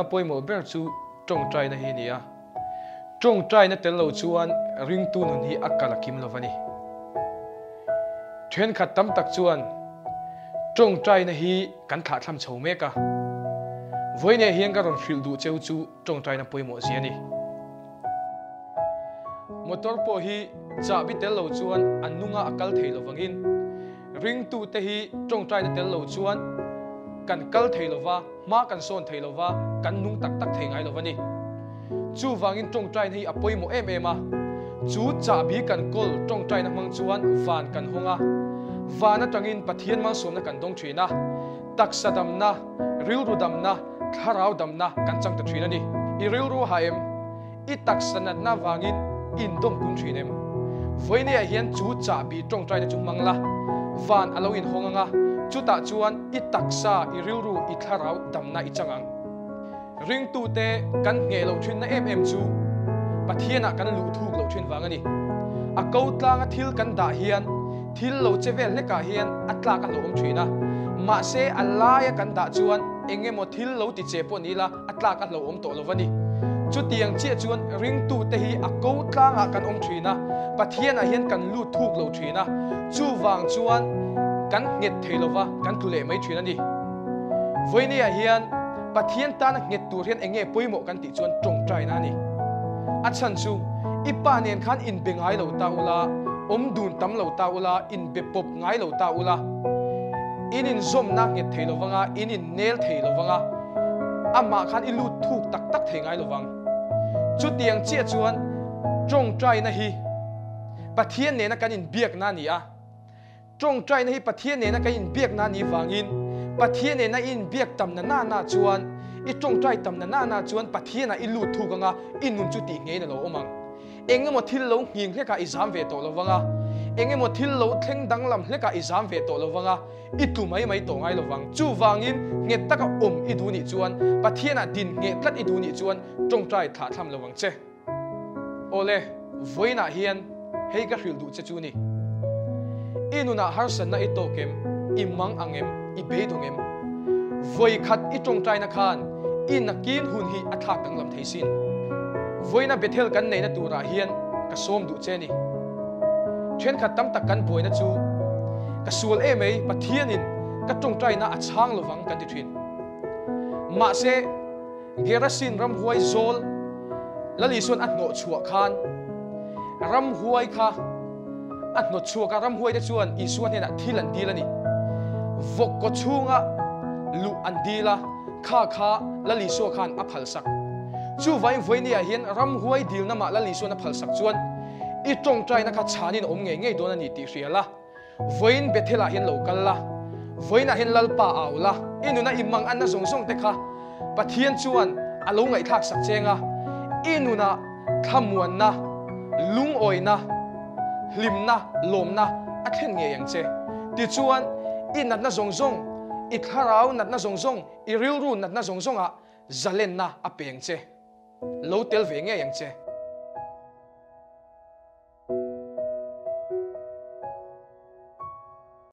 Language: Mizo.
Nuna pawimawh ber chu tawngtaina hi a ni a. Tawngtaina tel lo chuan ringtu nun hi a kal a kim lo va ni. Thenkhat tam tak chuan tawngtaina hi kan thlahthlam chho mek a. Vawiinah hian ka rawn hrilh duh cheu chu tawngtaina pawimawh zia a ni. Motor pawh hi chahbi tel lo chuan a nunga a kal thei lovangin ringtute hi tawngtaina tel lo chuan kan kal thei lova, hma kan sawn thei lova, kan nung tak tak thei ngai lo a ni. Chuvangin tawngtaina hi a pawimawh em em a, chu chahbi kan kawl tawngtaina hmang chuan van kan hawng a, van atangin Pathian malsawmna kan dawng thin a, taksa damna, rilru damna, thlarau damna kan chang ta thin a ni. I rilru a hah em? I taksa natna vangin i indawm kun thin em? Vawinia hian chu chahbi tawngtaina chu hmang la, van a lo inhawng ang a, chutah chuan i taksa, i rilru, i thlarau damna i chang ang. Ringtute kan ngheh loh thinna em em chu Pathianah kan luh thuk loh thin vang a ni. A ko tlanga thil kan dah hian thil lo che vel hlekah hian a tlak a hlauhawm thin a, mahse a laia kan dah chuan eng emaw thil lo ti che pawh ni la, A tlak a hlauhawm tawh lo va ni. Chutiang chiah chuan ringtute hi a ko tlangah kan awm thin a, Pathianah hian kan lut thuk lo thin a, chuvang chuan kan nghet thei lo va, kan tlu leh mai thin a ni. Vawinia hian Pathian tana nghet tur hian eng nge pawimawh kan tih chuan tawngtaina a ni. A chhan chu i pa nen khan inbe ngai lo ta ula, awm dun tam lo ta ula, inbe pawp ngai lo ta ula, in inzawmna nghet thei lo vanga, in innel thei lo vanga, Amah khan i lut thuk tak tak thei ngai lovang. Chutiang chiah chuan tawngtaina hi Pathian nena kan inbiakna a ni a. Tawngtaina hi Pathian nena kan inbiakna a nih vangin Pathian nena i inbiak tam na na na chuan, i tawngtai tam na na na chuan Pathianah i lut thuk anga i nun chu tih ngeiin a lo awm ang. Eng emaw thil lo nghing hlekah i zam ve tawh lovang a, eng emaw thil lo thleng danglam hlekah i zam ve tawh lovang a, I tlu mai mai tawh ngai lovang. Chuvangin nghet taka awm i duh nih chuan, Pathianah din ngheh tlat i duh nih chuan tawngtai thlah thlam lovang che. Awle, vawiinah hian hei ka hrilh duh che chu ni. I nunah harsatna i tawk em? I mang ang em? I beidawng em? Vawi khat i tawngtaina khan i nakin hun hi a thlak danglam thei sin. Vawiina Bethel kan neihna turah hian ka sawm duh che ni. Thenkhat tam tak kan buaina chu ka sual em ei, Pathianin ka tawngtaina a chhang lovang kan ti thin. Mahse, Gerasin ramhuai zawl Lal Isuan a hnawh chhuah khan ramhuai kha a hnawt chhuak a, ramhuai te chuan Isua hnenah thil an dil a ni. Vawk kaw chhunga luh an dil a, kha kha Lal Isua khan a phalsak. Chuvain vawinia hian ramhuai dilna mah Lal Isuan a phalsak chuan i tawngtaina kha chhanin a awm ngei ngei dawn a ni tih hria la, vawiin Bethel-ah hian lo kal la, vawiinah hian Lalpa au la, i nuna i mang anna zawng zawng te kha Pathian chuan a lo ngaihthlak sak cheng a, i nunah thlamuanna, lungawina, hlimna, lawmna a thlen ngei ang che. Tichuan, i natna zawng zawng, i thlarau natna zawng zawng, i rilru natna zawng zawngah zalenna a peng che. Lo tel ve ngei ang che.